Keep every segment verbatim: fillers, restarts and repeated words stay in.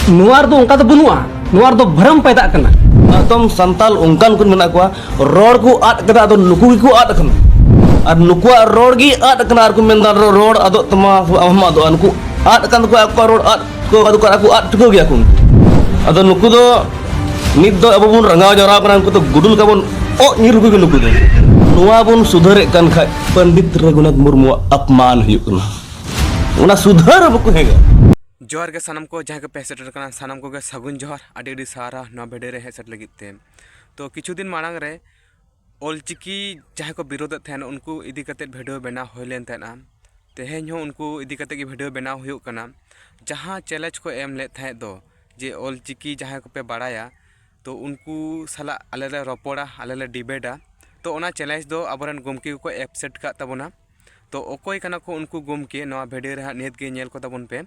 ᱱᱚᱣᱟ ᱨᱮᱫᱚ ᱚᱱᱠᱟ ᱫᱚ ᱵᱟᱹᱱᱩᱜᱼᱟ᱾ ᱱᱚᱣᱟ ᱨᱮᱫᱚ ᱵᱷᱨᱚᱢ ᱯᱟᱭᱫᱟᱜ ᱠᱟᱱᱟ᱾ ᱮᱠᱫᱚᱢ ᱥᱟᱱᱛᱟᱞ ᱚᱱᱠᱟᱱ ᱠᱚ ᱢᱮᱱᱟᱜ ᱠᱚᱣᱟ, ᱨᱚᱲ ᱠᱚ ᱟᱫ ᱠᱟᱫᱟ, ᱟᱫᱚ ᱱᱩᱠᱩ ᱜᱮᱠᱚ ᱟᱫ ᱠᱟᱱᱟ᱾ ᱟᱨ ᱱᱩᱠᱩᱣᱟᱜ ᱨᱚᱲ ᱜᱮ ᱟᱫ ᱠᱟᱱᱟ, ᱟᱨ ᱠᱚ ᱢᱮᱱᱫᱟ, "ᱨᱚ-, ᱨᱚᱲ ᱟᱫᱚᱜ ᱛᱟᱢᱟ, ᱟᱢ ᱦᱚᱸᱢ ᱟᱫᱚᱜᱼᱟ᱾" ᱱᱩᱠᱩ ᱟᱫ ᱠᱟᱱ ᱛᱟᱠᱚᱣᱟ, ᱟᱠᱚᱣᱟᱜ ᱨᱚᱲ ᱟᱫ ᱠᱚ, ᱟᱫᱚ ᱠᱚ ᱟᱫ ᱴᱷᱤᱠᱟᱹᱣ ᱜᱮᱭᱟ ᱠᱚ ᱩᱱᱠᱩ᱾ ᱟᱫᱚ ᱱᱩᱠᱩ ᱫᱚ ᱱᱤᱛ ᱫᱚ ᱟᱵᱚ ᱵᱚᱱ ᱨᱟᱸᱜᱟᱣ ᱡᱟᱣᱨᱟ ᱠᱟᱱᱟ, ᱩᱱᱠᱩ ᱫᱚ ᱜᱩᱰᱩ ᱞᱮᱠᱟ ᱵᱚᱱ ᱚᱜ ᱧᱤᱨ ᱞᱮᱠᱚ ᱜᱮ ᱱᱩᱠᱩ ᱫᱚ᱾ ᱱᱚᱣᱟ ᱵᱚᱱ ᱥᱩᱫᱷᱟᱹᱨᱮᱫ ᱠᱟᱱ ᱠᱷᱟᱡ ᱯᱚᱱᱰᱤᱛ ᱨᱚᱜᱷᱩᱱᱟᱛᱷ ᱢᱩᱨᱢᱩᱣᱟᱜ ᱟᱯᱢᱟᱱ ᱦᱩᱭᱩᱜ ᱠᱟᱱᱟ, ᱚᱱᱟ ᱥᱩᱫᱷᱟᱹᱨ ᱟᱵᱚ ᱠᱚ ᱦᱮᱸᱜᱟ᱾ ᱡᱚᱦᱟᱨ ᱜᱮ ᱥᱟᱱᱟᱢ ᱠᱚ ᱡᱟᱦᱟᱸᱭ ᱠᱚᱯᱮ ᱦᱮᱡ ᱥᱮᱴᱮᱨ ᱠᱟᱱᱟ, ᱥᱟᱱᱟᱢ ᱠᱚᱜᱮ ᱥᱟᱹᱜᱩᱱ ᱡᱚᱦᱟᱨ, ᱟᱹᱰᱤ ᱟᱹᱰᱤ ᱥᱟᱨᱦᱟᱣ ᱱᱚᱣᱟ ᱵᱷᱤᱰᱤᱭᱳ ᱨᱮ ᱦᱮᱡ ᱥᱮᱴᱮᱨ ᱞᱟᱹᱜᱤᱫ ᱛᱮ᱾ ᱛᱚ ᱠᱤᱪᱷᱩ ᱫᱤᱱ ᱢᱟᱲᱟᱝ ᱨᱮ ᱚᱞᱪᱤᱠᱤ ᱡᱟᱦᱟᱸᱭ ᱠᱚ ᱵᱤᱨᱳᱫᱮᱫ ᱛᱟᱦᱮᱱ, ᱩᱱᱠᱩ ᱤᱫᱤ ᱠᱟᱛᱮᱫ ᱵᱷᱤᱰᱤᱭᱳ ᱵᱮᱱᱟᱣ ᱦᱩᱭ ᱞᱮᱱ ᱛᱟᱦᱮᱱᱟ᱾ ᱛᱮᱦᱮᱧ ᱦᱚᱸ ᱩᱱᱠᱩ ᱤᱫᱤ ᱠᱟᱛᱮᱫ ᱜᱮ ᱵᱷᱤᱰᱤᱭᱳ ᱵᱮᱱᱟᱣ ᱦᱩᱭᱩᱜ ᱠᱟᱱᱟ᱾ ᱡᱟᱦᱟᱸ ᱪᱮᱞᱮᱧᱡᱽ ᱠᱚ ᱮᱢ ᱞᱮᱫ ᱛᱟᱦᱮᱸᱫ ᱫᱚ, ᱡᱮ ᱚᱞᱪᱤᱠᱤ ᱡᱟᱦᱟᱸᱭ ᱠᱚᱯᱮ ᱵᱟᱲᱟᱭᱟ, ᱛᱚ ᱩᱱᱠᱩ ᱥᱟᱞᱟᱜ ᱟᱞᱮ ᱞᱮ ᱨᱚᱯᱚᱲᱟ, ᱟᱞᱮ ᱞᱮ ᱰᱤᱵᱮᱴᱟ᱾ ᱛᱚ ᱚᱱᱟ ᱪᱮᱞᱮᱧᱡᱽ ᱫᱚ ᱟᱵᱚᱨᱮᱱ ᱜᱚᱢᱠᱮ ᱠᱚᱠᱚ ᱮᱠᱥᱮᱯᱴ ᱠᱟᱫ ᱛᱟᱵᱚᱱᱟ᱾ ᱛᱚ ᱚᱠᱚᱭ ᱠᱟᱱᱟ ᱠᱚ ᱩᱱᱠᱩ ᱜᱚᱢᱠᱮ, ᱱᱚᱣᱟ ᱵᱷᱤᱰᱤᱭᱳ ᱨᱮ ᱦᱟᱸᱜ ᱱᱤᱦᱟᱹᱛ ᱜᱮ ᱧᱮᱞ ᱠᱚ ᱛᱟᱵᱚᱱ ᱯᱮ᱾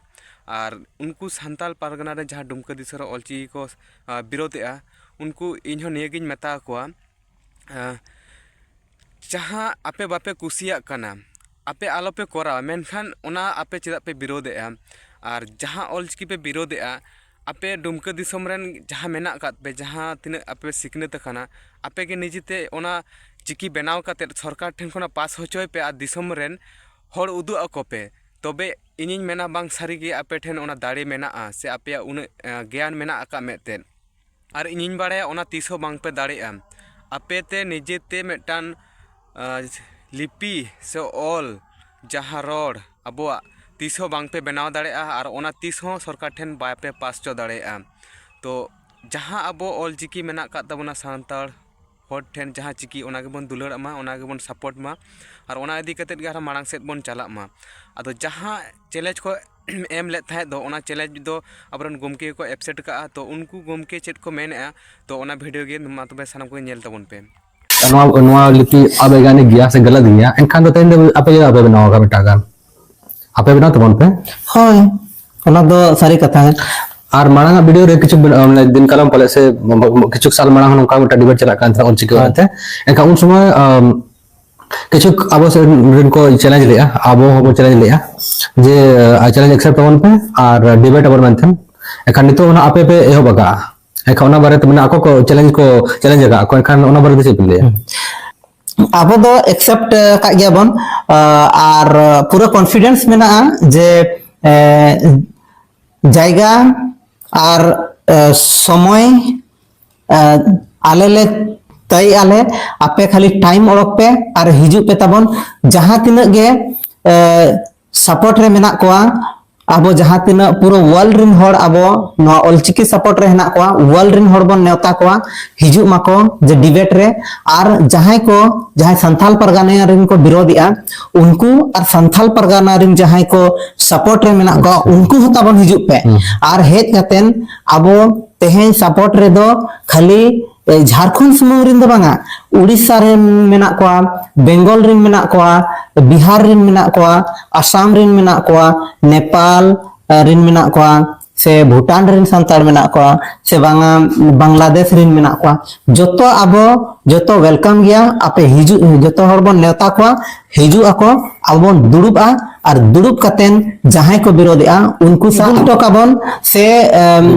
ᱟᱨ ᱩᱱᱠᱩ ᱥᱟᱱᱛᱟᱲ ᱯᱟᱨᱜᱟᱱᱟ ᱨᱮ ᱡᱟᱦᱟᱸ ᱰᱩᱢᱠᱟᱹ ᱫᱤᱥᱚᱢ ᱨᱮ ᱚᱞᱪᱤᱠᱤ ᱠᱚ, ᱟ, ᱵᱤᱨᱳᱫᱮᱜᱼᱟ, ᱩᱱᱠᱩ ᱤᱧ ᱦᱚᱸ ᱱᱤᱭᱟᱹᱜᱤᱧ ᱢᱮᱛᱟ ᱠᱚᱣᱟ, ᱟ, ᱡᱟᱦᱟᱸ ᱟᱯᱮ ᱵᱟᱯᱮ ᱠᱩᱥᱤᱭᱟᱜ ᱠᱟᱱᱟ, ᱟᱯᱮ ᱟᱞᱚᱯᱮ ᱠᱚᱨᱟᱣᱟ, ᱢᱮᱱᱠᱷᱟᱱ ᱚᱱᱟ ᱟᱯᱮ ᱪᱮᱫᱟᱜ ᱯᱮ ᱵᱤᱨᱳᱫᱮᱜᱼᱟ? ᱟᱨ ᱡᱟᱦᱟᱸ ᱚᱞᱪᱤᱠᱤ ᱯᱮ ᱵᱤᱨᱳᱫᱮᱜᱼᱟ, ᱟᱯᱮ ᱰᱩᱢᱠᱟᱹ ᱫᱤᱥᱚᱢ ᱨᱮᱱ ᱡᱟᱦᱟᱸ ᱢᱮᱱᱟᱜ ᱟᱠᱟᱫ ᱯᱮ, ᱡᱟᱦᱟᱸ ᱛᱤᱱᱟᱹᱜ ᱟᱯᱮ ᱥᱤᱠᱷᱱᱟᱹᱛ ᱟᱠᱟᱱᱟ, ᱟᱯᱮ ᱜᱮ ᱱᱤᱡᱮᱛᱮ ᱚᱱᱟ ᱪᱤᱠᱤ ᱵᱮᱱᱟᱣ ᱠᱟᱛᱮᱫ ᱥᱚᱨᱠᱟᱨ ᱴᱷᱮᱱ ᱠᱷᱚᱱᱟᱜ ᱯᱟᱥ ᱦᱚᱪᱚᱭ ᱯᱮ ᱟᱨ ᱫᱤᱥᱚᱢ ᱨᱮᱱ ᱦᱚᱲ ᱩᱫᱩᱜ ᱟᱠᱚ ᱯᱮ᱾ ᱛᱚᱵᱮ ᱤᱧᱤᱧ ᱢᱮᱱᱟ, ᱵᱟᱝ ᱥᱟᱹᱨᱤᱜᱮ ᱟᱯᱮ ᱴᱷᱮᱱ ᱚᱱᱟ ᱫᱟᱲᱮ ᱢᱮᱱᱟᱜᱼᱟ ᱥᱮ ᱟᱯᱮᱭᱟᱜ ᱩᱱᱟᱹᱜ, ᱮ, ᱜᱮᱭᱟᱱ ᱢᱮᱱᱟᱜ ᱟᱠᱟᱫ ᱢᱮᱫ ᱛᱮ᱾ ᱟᱨ ᱤᱧᱤᱧ ᱵᱟᱲᱟᱭᱟ ᱚᱱᱟ ᱛᱤᱥ ᱦᱚᱸ ᱵᱟᱝ ᱯᱮ ᱫᱟᱲᱮᱜᱼᱟ᱾ ᱟᱯᱮ ᱛᱮ ᱱᱤᱡᱮ ᱛᱮ ᱢᱤᱫᱴᱟᱝ, ᱟ, ᱞᱤᱯᱤ ᱥᱮ ᱚᱞ, ᱡᱟᱦᱟᱸ ᱨᱚᱲ ᱟᱵᱚᱣᱟᱜ, ᱛᱤᱥ ᱦᱚᱸ ᱵᱟᱝ ᱯᱮ ᱵᱮᱱᱟᱣ ᱫᱟᱲᱮᱭᱟᱜᱼᱟ ᱟᱨ ᱚᱱᱟ ᱛᱤᱥ ᱦᱚᱸ ᱥᱚᱨᱠᱟᱨ ᱴᱷᱮᱱ ᱵᱟᱯᱮ ᱯᱟᱥ ᱦᱚᱪᱚ ᱫᱟᱲᱮᱭᱟᱜᱼᱟ᱾ ᱛᱚ ᱡᱟᱦᱟᱸ ᱟᱵᱚ ᱚᱞᱪᱤᱠᱤ ᱢᱮᱱᱟᱜ ᱟᱠᱟᱫ ᱛᱟᱵᱚᱱᱟ ᱥᱟᱱᱛᱟᱲ ᱦᱚᱲ ᱴᱷᱮᱱ ᱡᱟᱦᱟᱸ ᱪᱤᱠᱤ, ᱚᱱᱟ ᱜᱮᱵᱚᱱ ᱫᱩᱞᱟᱹᱲᱟᱜ ᱢᱟ, ᱚᱱᱟ ᱜᱮᱵᱚᱱ ᱥᱟᱯᱳᱨᱴ ᱢᱟ, ᱟᱨ ᱚᱱᱟ ᱤᱫᱤ ᱠᱟᱛᱮᱫ ᱜᱮ ᱟᱨᱦᱚᱸ ᱢᱟᱲᱟᱝ ᱥᱮᱫ ᱵᱚᱱ ᱪᱟᱞᱟᱜ ᱢᱟ᱾ ᱟᱫᱚ ᱡᱟᱦᱟᱸ ᱪᱮᱞᱮᱧᱡᱽ ᱠᱚ ᱮᱢ ᱞᱮᱫ ᱛᱟᱦᱮᱸᱫ ᱫᱚ, ᱚᱱᱟ ᱪᱮᱞᱮᱧᱡᱽ ᱫᱚ ᱟᱵᱚᱨᱮᱱ ᱜᱚᱢᱠᱮ ᱠᱚ ᱮᱯᱥᱮᱴ ᱠᱟᱜᱼᱟ᱾ ᱛᱚ ᱩᱱᱠᱩ ᱜᱚᱢᱠᱮ ᱪᱮᱫ ᱠᱚ ᱢᱮᱱᱮᱜᱼᱟ, ᱛᱚ ᱚᱱᱟ ᱵᱷᱤᱰᱤᱭᱳ ᱜᱮ ᱢᱟ ᱛᱚᱵᱮ ᱥᱟᱱᱟᱢ ᱠᱚᱜᱮ ᱧᱮᱞ ᱛᱟᱵᱚᱱ ᱯᱮ᱾ ᱱᱚᱣᱟ, ᱱᱚᱣᱟ ᱞᱤᱯᱤ ᱚᱵᱮᱜᱟᱱᱤᱠ ᱜᱮᱭᱟ ᱥᱮ ᱜᱟᱞᱟᱛ ᱜᱮᱭᱟ, ᱮᱱᱠᱷᱟᱱ ᱫᱚ ᱛᱮᱦᱮᱧ ᱫᱚ ᱟᱯᱮ ᱪᱮᱫᱟᱜ ᱵᱟᱯᱮ ᱵᱮᱱᱟᱣ ᱟᱠᱟᱫ ᱢᱤᱫᱴᱟᱝ ᱜᱟᱱ? ᱟᱯᱮ ᱵᱮᱱᱟᱣ ᱛᱟᱵᱚᱱ ᱯᱮ᱾ ᱦᱳᱭ, ᱚᱱᱟ ᱫᱚ ᱥᱟᱹᱨᱤ ᱠᱟᱛᱷᱟ ᱜᱮ᱾ ᱟᱨ ᱢᱟᱲᱟᱝ ᱟᱜ ᱵᱷᱤᱰᱤᱭᱳ ᱨᱮ ᱠᱤᱪᱷᱩ, ᱢᱟᱱᱮ, ᱫᱤᱱ ᱠᱟᱞᱚᱢ ᱯᱟᱞᱮ ᱥᱮ ᱠᱤᱪᱷᱩ ᱥᱟᱞ ᱢᱟᱲᱟᱝ ᱦᱚᱸ ᱱᱚᱝᱠᱟ ᱢᱤᱫᱴᱟᱝ ᱰᱤᱵᱮᱴ ᱪᱟᱞᱟᱜ ᱠᱟᱱ ᱛᱟᱦᱮᱸᱱᱟ ᱚᱞᱪᱤᱠᱤ ᱦᱳᱭ᱾ ᱵᱟᱨᱮᱛᱮ᱾ ᱮᱱᱠᱷᱟᱱ ᱩᱱ ᱥᱚᱢᱚᱭ, ᱟᱢ, ᱠᱤᱪᱷᱩ ᱟᱵᱚ ᱥᱮᱫ ᱨᱮᱱ ᱠᱚ ᱪᱮᱞᱮᱧᱡᱽ ᱞᱮᱜᱼᱟ, ᱟᱵᱚ ᱦᱚᱸᱵᱚᱱ ᱪᱮᱞᱮᱧᱡᱽ ᱞᱮᱜᱼᱟ ᱡᱮ, ᱟ, ᱪᱮᱞᱮᱧᱡᱽ ᱮᱠᱥᱮᱯᱴ ᱛᱟᱵᱚᱱ ᱯᱮ ᱟᱨ ᱰᱤᱵᱮᱴ ᱟᱵᱚᱱ ᱢᱮᱱᱛᱮ᱾ ᱮᱱᱠᱷᱟᱱ ᱱᱤᱛᱚᱜ ᱚᱱᱟ ᱟᱯᱮ ᱯᱮ ᱮᱦᱚᱵ ᱟᱠᱟᱫᱼᱟ, ᱮᱱᱠᱷᱟᱱ ᱚᱱᱟ ᱵᱟᱨᱮᱛᱮ ᱢᱟᱱᱮ ᱟᱠᱚ ᱠᱚ ᱪᱮᱞᱮᱧᱡᱽ ᱠᱚ ᱪᱮᱞᱮᱧᱡᱽ ᱟᱠᱟᱫᱼᱟ ᱠᱚ, ᱮᱱᱠᱷᱟᱱ ᱚᱱᱟ ᱵᱟᱨᱮᱛᱮ ᱪᱮᱫ ᱯᱮ ᱞᱟᱹᱭᱟ? ᱟᱵᱚ ᱫᱚ ᱮᱠᱥᱮᱯᱴ ᱟᱠᱟᱫ ᱜᱮᱭᱟ ᱵᱚᱱ᱾ ᱟᱨ ᱯᱩᱨᱟᱹ ᱠᱚᱱᱯᱷᱤᱰᱮᱱᱥ ᱢᱮᱱᱟᱜᱼᱟ ᱡᱮ ᱡᱟᱭᱜᱟ ᱟᱨ ᱥᱚᱢᱚᱭ ᱟᱞᱮ ᱞᱮ ᱛᱟᱹᱭ ᱟᱞᱮ᱾ ᱟᱯᱮ ᱠᱷᱟᱹᱞᱤ ᱴᱟᱭᱤᱢ ᱚᱰᱚᱠ ᱯᱮ ᱟᱨ ᱦᱤᱡᱩᱜ ᱯᱮ ᱛᱟᱵᱚᱱ᱾ ᱡᱟᱦᱟᱸ ᱛᱤᱱᱟᱹᱜ ᱜᱮ ᱥᱟᱯᱳᱨᱴ ᱨᱮ ᱢᱮᱱᱟᱜ ᱠᱚᱣᱟ, ᱟᱵᱚ ᱡᱟᱦᱟᱸ ᱛᱤᱱᱟᱹᱜ ᱯᱩᱨᱟᱹ ᱣᱟᱨᱞᱰ ᱨᱮᱱ ᱦᱚᱲ ᱟᱵᱚ ᱱᱚᱣᱟ ᱚᱞᱪᱤᱠᱤ ᱥᱟᱯᱳᱨᱴ ᱨᱮ ᱦᱮᱱᱟᱜ ᱠᱚᱣᱟ, ᱣᱟᱨᱞᱰ ᱨᱮᱱ ᱦᱚᱲ ᱵᱚᱱ ᱱᱮᱣᱛᱟ ᱠᱚᱣᱟ, ᱦᱤᱡᱩᱜ ᱢᱟᱠᱚ ᱡᱮ ᱰᱤᱵᱮᱴ ᱨᱮ᱾ ᱟᱨ ᱡᱟᱦᱟᱸᱭ ᱠᱚ, ᱡᱟᱦᱟᱸᱭ ᱥᱟᱱᱛᱟᱞ ᱯᱟᱨᱜᱟᱱᱟ ᱨᱮᱱ ᱠᱚ ᱵᱤᱨᱳᱫᱮᱜᱼᱟ, ᱩᱱᱠᱩ ᱟᱨ ᱥᱟᱱᱛᱟᱞ ᱯᱟᱨᱜᱟᱱᱟ ᱨᱮᱱ ᱡᱟᱦᱟᱸᱭ ᱠᱚ ᱥᱟᱯᱳᱨᱴ ᱨᱮ ᱢᱮᱱᱟᱜ ᱠᱚᱣᱟ, ᱩᱱᱠᱩ ᱦᱚᱸ ᱛᱟᱵᱚᱱ ᱦᱤᱡᱩᱜ ᱯᱮ᱾ ᱟᱨ ᱦᱮᱡ ᱠᱟᱛᱮᱱ ᱟᱵᱚ ᱛᱮᱦᱮᱧ ᱥᱟᱯᱳᱨᱴ ᱨᱮᱫᱚ ᱠᱷᱟᱹᱞᱤ ᱡᱷᱟᱲᱠᱷᱚᱸᱰ ᱥᱩᱢᱩᱝ ᱨᱮᱱ ᱫᱚ ᱵᱟᱝᱟ, ᱩᱲᱤᱥᱥᱟ ᱨᱮᱱ ᱢᱮᱱᱟᱜ ᱠᱚᱣᱟ, ᱵᱮᱝᱜᱚᱞ ᱨᱮᱱ ᱢᱮᱱᱟᱜ ᱠᱚᱣᱟ, ᱵᱤᱦᱟᱨ ᱨᱮᱱ ᱢᱮᱱᱟᱜ ᱠᱚᱣᱟ, ᱟᱥᱟᱢ ᱨᱮᱱ ᱢᱮᱱᱟᱜ ᱠᱚᱣᱟ, ᱱᱮᱯᱟᱞ ᱨᱮᱱ ᱢᱮᱱᱟᱜ ᱠᱚᱣᱟ, ᱥᱮ ᱵᱷᱩᱴᱟᱱ ᱨᱮᱱ ᱥᱟᱱᱛᱟᱲ ᱢᱮᱱᱟᱜ ᱠᱚᱣᱟ, ᱥᱮ ᱵᱟᱝᱟ ᱵᱟᱝᱞᱟᱫᱮᱥ ᱨᱮᱱ ᱢᱮᱱᱟᱜ ᱠᱚᱣᱟ, ᱡᱚᱛᱚ ᱟᱵᱚ ᱡᱚᱛᱚ ᱣᱮᱞᱠᱟᱢ ᱜᱮᱭᱟ᱾ ᱟᱯᱮ ᱦᱤᱡᱩᱜ, ᱡᱚᱛᱚ ᱦᱚᱲ ᱵᱚᱱ ᱱᱮᱣᱛᱟ ᱠᱚᱣᱟ, ᱦᱤᱡᱩᱜ ᱟᱠᱚ, ᱟᱵᱚ ᱵᱚᱱ ᱫᱩᱲᱩᱵᱼᱟ᱾ ᱟᱨ ᱫᱩᱲᱩᱵ ᱠᱟᱛᱮᱱ ᱡᱟᱦᱟᱸᱭ ᱠᱚ ᱵᱤᱨᱳᱫᱮᱜᱼᱟ ᱩᱱᱠᱩ ᱥᱟᱶ ᱴᱚᱠ ᱟᱵᱚᱱ ᱥᱮ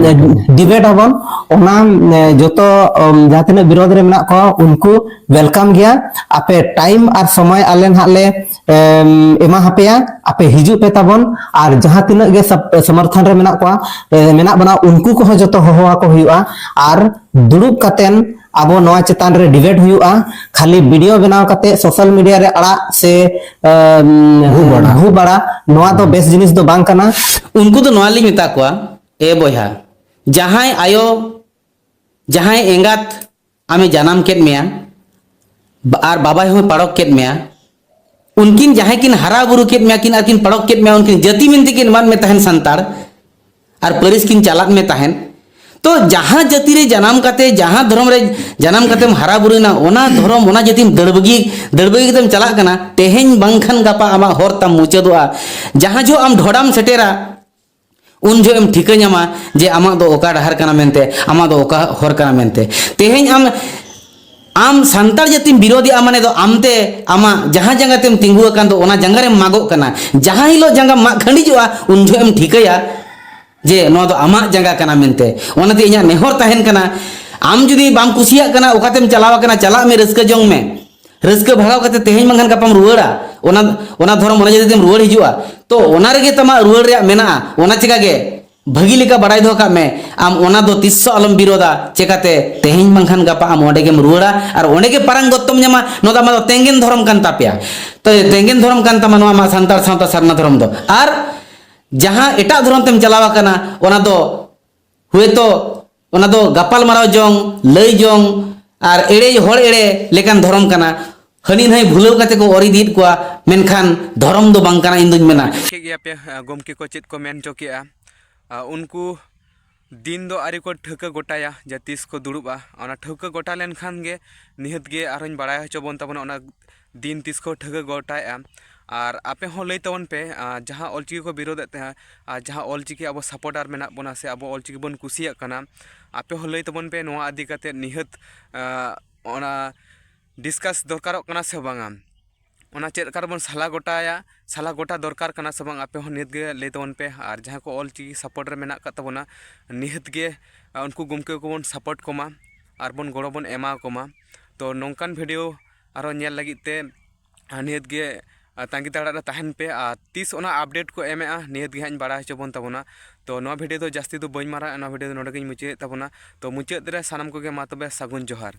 ᱰᱤᱵᱮᱴ ᱟᱵᱚᱱ᱾ ᱚᱱᱟ ᱡᱚᱛᱚ ᱡᱟᱦᱟᱸ ᱛᱤᱱᱟᱹᱜ ᱵᱤᱨᱳᱫ ᱨᱮ ᱢᱮᱱᱟᱜ ᱠᱚᱣᱟ ᱩᱱᱠᱩ ᱣᱮᱞᱠᱟᱢ ᱜᱮᱭᱟ᱾ ᱟᱯᱮ ᱴᱟᱭᱤᱢ ᱟᱨ ᱥᱚᱢᱚᱭ ᱟᱞᱮ ᱱᱟᱦᱟᱜ ᱞᱮ ᱮᱢᱟ ᱦᱟᱯᱮᱭᱟ, ᱟᱯᱮ ᱦᱤᱡᱩᱜ ᱯᱮ ᱛᱟᱵᱚᱱ᱾ ᱟᱨ ᱡᱟᱦᱟᱸ ᱛᱤᱱᱟᱹᱜ ᱜᱮ ᱥᱚᱢᱚᱨᱛᱷᱚᱱ ᱨᱮ ᱢᱮᱱᱟᱜ ᱠᱚᱣᱟ, ᱢᱮᱱᱟᱜ ᱵᱚᱱᱟ, ᱩᱱᱠᱩ ᱠᱚᱦᱚᱸ ᱡᱚᱛᱚ ᱦᱚᱦᱚ ᱟᱠᱚ ᱦᱩᱭᱩᱜᱼᱟ᱾ ᱟᱨ ᱫᱩᱲᱩᱵ ᱠᱟᱛᱮᱱ ᱟᱵᱚ ᱱᱚᱣᱟ ᱪᱮᱛᱟᱱ ᱨᱮ ᱰᱤᱵᱮᱴ ᱦᱩᱭᱩᱜᱼᱟ᱾ ᱠᱷᱟᱹᱞᱤ ᱵᱷᱤᱰᱤᱭᱳ ᱵᱮᱱᱟᱣ ᱠᱟᱛᱮ ᱥᱳᱥᱟᱞ ᱢᱤᱰᱤᱭᱟ ᱨᱮ ᱟᱲᱟᱜ ᱥᱮ ᱵᱷᱩ ᱵᱟᱲᱟ, ᱱᱚᱣᱟ ᱫᱚ ᱵᱮᱥ ᱡᱤᱱᱤᱥ ᱫᱚ ᱵᱟᱝ ᱠᱟᱱᱟ᱾ ᱩᱱᱠᱩ ᱫᱚ ᱱᱚᱣᱟ ᱞᱤᱧ ᱢᱮᱛᱟ ᱠᱚᱣᱟ, ᱮ ᱵᱚᱭᱦᱟ, ᱡᱟᱦᱟᱸᱭ ᱟᱭᱳ, ᱡᱟᱦᱟᱸᱭ ᱮᱸᱜᱟᱛ ᱟᱢᱮ ᱡᱟᱱᱟᱢ ᱠᱮᱫ ᱢᱮᱭᱟ ᱟᱨ ᱵᱟᱵᱟᱭ ᱦᱚᱸᱭ ᱯᱟᱲᱚᱠ ᱠᱮᱫ ᱢᱮᱭᱟ, ᱩᱱᱠᱤᱱ ᱡᱟᱦᱟᱸᱭ ᱠᱤᱱ ᱦᱟᱨᱟ ᱵᱩᱨᱩ ᱠᱮᱫ ᱢᱮᱭᱟ ᱠᱤᱱ ᱟᱨ ᱠᱤᱱ ᱯᱟᱲᱚᱠ ᱠᱮᱫ ᱢᱮᱭᱟ, ᱩᱱᱠᱤᱱ ᱡᱟᱹᱛᱤ ᱢᱮᱱᱛᱮ ᱠᱤᱱ ᱮᱢᱟᱫ ᱢᱮ ᱛᱟᱦᱮᱱ ᱥᱟᱱᱛᱟᱲ, ᱟᱨ ᱯᱟᱹᱨᱤᱥ ᱠᱤᱱ ᱪᱟᱞᱟᱫ ᱢᱮ ᱛᱟᱦᱮᱱ᱾ ᱛᱚ ᱡᱟᱦᱟᱸ ᱡᱟᱹᱛᱤ ᱨᱮ ᱡᱟᱱᱟᱢ ᱠᱟᱛᱮ, ᱡᱟᱦᱟᱸ ᱫᱷᱚᱨᱚᱢ ᱨᱮ ᱡᱟᱱᱟᱢ ᱠᱟᱛᱮᱢ ᱦᱟᱨᱟ ᱵᱩᱨᱩᱭᱮᱱᱟ, ᱚᱱᱟ ᱫᱷᱚᱨᱚᱢ, ᱚᱱᱟ ᱡᱟᱹᱛᱤᱢ ᱫᱟᱹᱲ ᱵᱟᱹᱜᱤ, ᱫᱟᱹᱲ ᱵᱟᱹᱜᱤ ᱠᱟᱛᱮᱢ ᱪᱟᱞᱟᱜ ᱠᱟᱱᱟ, ᱛᱮᱦᱮᱧ ᱵᱟᱝᱠᱷᱟᱱ ᱜᱟᱯᱟ ᱟᱢᱟᱜ ᱦᱚᱨ ᱛᱟᱢ ᱢᱩᱪᱟᱹᱫᱚᱜᱼᱟ᱾ ᱡᱟᱦᱟᱸ ᱡᱚᱦᱚᱜ ᱟᱢ ᱰᱷᱚᱰᱟᱢ ᱥᱮᱴᱮᱨᱟ, ᱩᱱ ᱡᱚᱦᱚᱜ ᱮᱢ ᱴᱷᱤᱠᱟᱹ ᱧᱟᱢᱟ ᱡᱮ ᱟᱢᱟᱜ ᱫᱚ ᱚᱠᱟ ᱰᱟᱦᱟᱨ ᱠᱟᱱᱟ ᱢᱮᱱᱛᱮ, ᱟᱢᱟᱜ ᱫᱚ ᱚᱠᱟ ᱦᱚᱨ ᱠᱟᱱᱟ ᱢᱮᱱᱛᱮ᱾ ᱛᱮᱦᱮᱧ ᱟᱢ, ᱟᱢ ᱥᱟᱱᱛᱟᱲ ᱡᱟᱹᱛᱤᱢ ᱵᱤᱨᱳᱫᱷᱮᱜᱼᱟ ᱢᱟᱱᱮ ᱫᱚ ᱟᱢᱛᱮ ᱟᱢᱟᱜ ᱡᱟᱦᱟᱸ ᱡᱟᱸᱜᱟ ᱛᱮᱢ ᱛᱤᱸᱜᱩ ᱟᱠᱟᱱ ᱫᱚ ᱚᱱᱟ ᱡᱟᱸᱜᱟ ᱨᱮᱢ ᱢᱟᱜᱚᱜ ᱠᱟᱱᱟ᱾ ᱡᱟᱦᱟᱸ ᱦᱤᱞᱳᱜ ᱡᱟᱸᱜᱟᱢ ᱢᱟᱜ ᱠᱷᱟᱹᱱᱰᱤᱡᱚᱜᱼᱟ, ᱩᱱ ᱡᱚᱦᱚᱜ ᱮᱢ ᱴᱷᱤᱠᱟᱹᱭᱟ ᱡᱮ ᱱᱚᱣᱟ ᱫᱚ ᱟᱢᱟᱜ ᱡᱟᱸᱜᱟ ᱠᱟᱱᱟ ᱢᱮᱱᱛᱮ᱾ ᱚᱱᱟᱛᱮ ᱤᱧᱟᱹᱜ ᱱᱮᱦᱚᱨ ᱛᱟᱦᱮᱱ ᱠᱟᱱᱟ, ᱟᱢ ᱡᱩᱫᱤ ᱵᱟᱢ ᱠᱩᱥᱤᱭᱟᱜ ᱠᱟᱱᱟ, ᱚᱠᱟᱛᱮᱢ ᱪᱟᱞᱟᱣ ᱟᱠᱟᱱᱟ, ᱪᱟᱞᱟᱜ ᱢᱮ, ᱨᱟᱹᱥᱠᱟᱹ ᱡᱚᱝ ᱢᱮ᱾ ᱨᱟᱹᱥᱠᱟᱹ ᱵᱷᱟᱜᱟᱣ ᱠᱟᱛᱮ ᱛᱮᱦᱮᱧ ᱵᱟᱝᱠᱷᱟᱱ ᱜᱟᱯᱟᱢ ᱨᱩᱣᱟᱹᱲᱟ᱾ ᱚᱱᱟ, ᱚᱱᱟ ᱫᱷᱚᱨᱚᱢ, ᱚᱱᱟ ᱡᱟᱹᱛᱤ ᱛᱮᱢ ᱨᱩᱣᱟᱹᱲ ᱦᱤᱡᱩᱜᱼᱟ, ᱛᱚ ᱚᱱᱟ ᱨᱮᱜᱮ ᱛᱟᱢᱟ ᱨᱩᱣᱟᱹᱲ ᱨᱮᱭᱟᱜ ᱢᱮᱱᱟᱜᱼᱟ᱾ ᱚᱱᱟ ᱪᱮᱠᱟ ᱜᱮ ᱵᱷᱟᱹᱜᱤ ᱞᱮᱠᱟ ᱵᱟᱲᱟᱭ ᱫᱚᱦᱚ ᱠᱟᱜ ᱢᱮ, ᱟᱢ ᱚᱱᱟ ᱫᱚ ᱛᱤᱥ ᱦᱚᱸ ᱟᱞᱚᱢ ᱵᱤᱨᱳᱫᱟ᱾ ᱪᱮᱠᱟᱛᱮ ᱛᱮᱦᱮᱧ ᱵᱟᱝᱠᱷᱟᱱ ᱜᱟᱯᱟ ᱟᱢ ᱚᱸᱰᱮ ᱜᱮᱢ ᱨᱩᱣᱟᱹᱲᱟ ᱟᱨ ᱚᱸᱰᱮ ᱜᱮ ᱯᱟᱨᱟᱝ ᱜᱚᱛᱚᱢ ᱧᱟᱢᱟ᱾ ᱱᱚᱣᱟ ᱫᱚ ᱟᱢᱟᱜ ᱫᱚ ᱛᱮᱸᱜᱮᱱ ᱫᱷᱚᱨᱚᱢ ᱠᱟᱱ ᱛᱟᱯᱮᱭᱟ, ᱛᱚ ᱛᱮᱸᱜᱮᱱ ᱫᱷᱚᱨᱚᱢ ᱠᱟᱱ ᱛᱟᱢᱟ ᱱᱚᱣᱟ ᱟᱢᱟᱜ ᱥᱟᱱᱛᱟᱲ ᱥᱟᱶᱛᱟ ᱥᱟᱨᱱᱟ ᱫᱷᱚᱨᱚᱢ ᱫᱚ᱾ ᱟᱨ ᱡᱟᱦᱟᱸ ᱮᱴᱟᱜ ᱫᱷᱚᱨᱚᱢ ᱛᱮᱢ ᱪᱟᱞᱟᱣ ᱟᱠᱟᱱᱟ, ᱚᱱᱟ ᱫᱚ ᱦᱳᱭᱛᱳ ᱚᱱᱟ ᱫᱚ ᱜᱟᱯᱟᱞ ᱢᱟᱨᱟᱣ ᱡᱚᱝ, ᱞᱟᱹᱭ ᱡᱚᱝ ᱟᱨ ᱮᱲᱮ, ᱦᱚᱲ ᱮᱲᱮ ᱞᱮᱠᱟᱱ ᱫᱷᱚᱨᱚᱢ ᱠᱟᱱᱟ᱾ ᱦᱟᱹᱱᱤ ᱱᱟᱹᱭ ᱵᱷᱩᱞᱟᱹᱣ ᱠᱟᱛᱮ ᱠᱚ ᱚᱨ ᱤᱫᱤᱭᱮᱫ ᱠᱚᱣᱟ, ᱢᱮᱱᱠᱷᱟᱱ ᱫᱷᱚᱨᱚᱢ ᱫᱚ ᱵᱟᱝ ᱠᱟᱱᱟ, ᱤᱧ ᱫᱩᱧ ᱢᱮᱱᱟ᱾ ᱴᱷᱤᱠ ᱜᱮᱭᱟ ᱯᱮ, ᱜᱚᱢᱠᱮ ᱠᱚ ᱪᱮᱫ ᱠᱚ ᱢᱮᱱ ᱦᱚᱪᱚ ᱠᱮᱜᱼᱟ, ᱩᱱᱠᱩ ᱫᱤᱱ ᱫᱚ ᱟᱹᱣᱨᱤ ᱠᱚ ᱴᱷᱟᱹᱣᱠᱟᱹ ᱜᱚᱴᱟᱭᱟ ᱡᱮ ᱛᱤᱥ ᱠᱚ ᱫᱩᱲᱩᱵᱼᱟ᱾ ᱚᱱᱟ ᱴᱷᱟᱹᱣᱠᱟᱹ ᱜᱚᱴᱟ ᱞᱮᱱᱠᱷᱟᱱ ᱜᱮ ᱱᱤᱦᱟᱹᱛ ᱜᱮ ᱟᱨᱦᱚᱸᱧ ᱵᱟᱲᱟᱭ ᱦᱚᱪᱚ ᱵᱚᱱ ᱛᱟᱵᱚᱱᱟ ᱚᱱᱟ ᱫᱤᱱ ᱛᱤᱥ ᱠᱚ ᱴᱷᱟᱹᱣᱠᱟᱹ ᱜᱚᱴᱟᱭᱮᱜᱼᱟ᱾ ᱟᱨ ᱟᱯᱮ ᱦᱚᱸ ᱞᱟᱹᱭ ᱛᱟᱵᱚᱱ ᱯᱮ, ᱟᱨ ᱡᱟᱦᱟᱸ ᱚᱞᱪᱤᱠᱤ ᱠᱚ ᱵᱤᱨᱳᱫᱮᱫ ᱛᱟᱦᱮᱸᱫ, ᱟᱨ ᱡᱟᱦᱟᱸ ᱚᱞᱪᱤᱠᱤ ᱟᱵᱚ ᱥᱟᱯᱳᱨᱴᱟᱨ ᱢᱮᱱᱟᱜ ᱵᱚᱱᱟ ᱥᱮ ᱟᱵᱚ ᱚᱞᱪᱤᱠᱤ ᱵᱚᱱ ᱠᱩᱥᱤᱭᱟᱜ ᱠᱟᱱᱟ, ᱟᱯᱮ ᱦᱚᱸ ᱞᱟᱹᱭ ᱛᱟᱵᱚᱱ ᱯᱮ ᱱᱚᱣᱟ ᱤᱫᱤ ᱠᱟᱛᱮᱫ ᱱᱤᱦᱟᱹᱛ, ᱟᱸ, ᱚᱱᱟ ᱰᱤᱥᱠᱟᱥ ᱫᱚᱨᱠᱟᱨᱚᱜ ᱠᱟᱱᱟ ᱥᱮ ᱵᱟᱝᱟ? ᱚᱱᱟ ᱪᱮᱫ ᱞᱮᱠᱟ ᱨᱮᱵᱚᱱ ᱥᱟᱞᱟ ᱜᱚᱴᱟᱭᱟ, ᱥᱟᱞᱟ ᱜᱚᱴᱟ ᱫᱚᱨᱠᱟᱨ ᱠᱟᱱᱟ ᱥᱮ ᱵᱟᱝ? ᱟᱯᱮ ᱦᱚᱸ ᱱᱤᱦᱟᱹᱛ ᱜᱮ ᱞᱟᱹᱭ ᱛᱟᱵᱚᱱ ᱯᱮ᱾ ᱟᱨ ᱡᱟᱦᱟᱸᱭ ᱠᱚ ᱚᱞᱪᱤᱠᱤ ᱥᱟᱯᱳᱨᱴ ᱨᱮ ᱢᱮᱱᱟᱜ ᱟᱠᱟᱫ ᱛᱟᱵᱚᱱᱟ, ᱱᱤᱦᱟᱹᱛ ᱜᱮ, ᱟᱸ, ᱩᱱᱠᱩ ᱜᱚᱢᱠᱮ ᱠᱚᱵᱚᱱ ᱥᱟᱯᱳᱨᱴ ᱠᱚᱢᱟ ᱟᱨ ᱵᱚᱱ ᱜᱚᱲᱚ ᱵᱚᱱ ᱮᱢᱟ ᱠᱚᱢᱟ᱾ ᱛᱚ ᱱᱚᱝᱠᱟᱱ ᱵᱷᱤᱰᱤᱭᱳ ᱟᱨᱦᱚᱸ ᱧᱮᱞ ᱞᱟᱹᱜᱤᱫ ᱛᱮ, ᱟᱨ ᱱᱤᱦᱟᱹᱛ ᱜᱮ, ᱟᱨ ᱛᱟᱺᱜᱤ ᱛᱟᱲᱟᱜ ᱨᱮ ᱛᱟᱦᱮᱱ ᱯᱮ᱾ ᱟᱨ ᱛᱤᱥ ᱚᱱᱟ ᱟᱯᱰᱮᱴ ᱠᱚ ᱮᱢᱮᱜᱼᱟ, ᱱᱤᱦᱟᱹᱛ ᱜᱮ ᱦᱟᱸᱜ ᱤᱧ ᱵᱟᱲᱟᱭ ᱦᱚᱪᱚ ᱵᱚᱱ ᱛᱟᱵᱚᱱᱟ᱾ ᱛᱚ ᱱᱚᱣᱟ ᱵᱷᱤᱰᱤᱭᱳ ᱫᱚ ᱡᱟᱹᱥᱛᱤ ᱫᱚ ᱵᱟᱹᱧ ᱢᱟᱨᱟᱝᱟ, ᱱᱚᱣᱟ ᱵᱷᱤᱰᱤᱭᱳ ᱫᱚ ᱱᱚᱰᱮ ᱜᱤᱧ ᱢᱩᱪᱟᱹᱫᱮᱫ ᱛᱟᱵᱚᱱᱟ᱾ ᱛᱚ ᱢᱩᱪᱟᱹᱫ ᱨᱮ ᱥᱟᱱᱟᱢ ᱠᱚᱜᱮ ᱢᱟ ᱛᱚᱵᱮ ᱥᱟᱹᱜᱩᱱ ᱡᱚᱦᱟᱨ᱾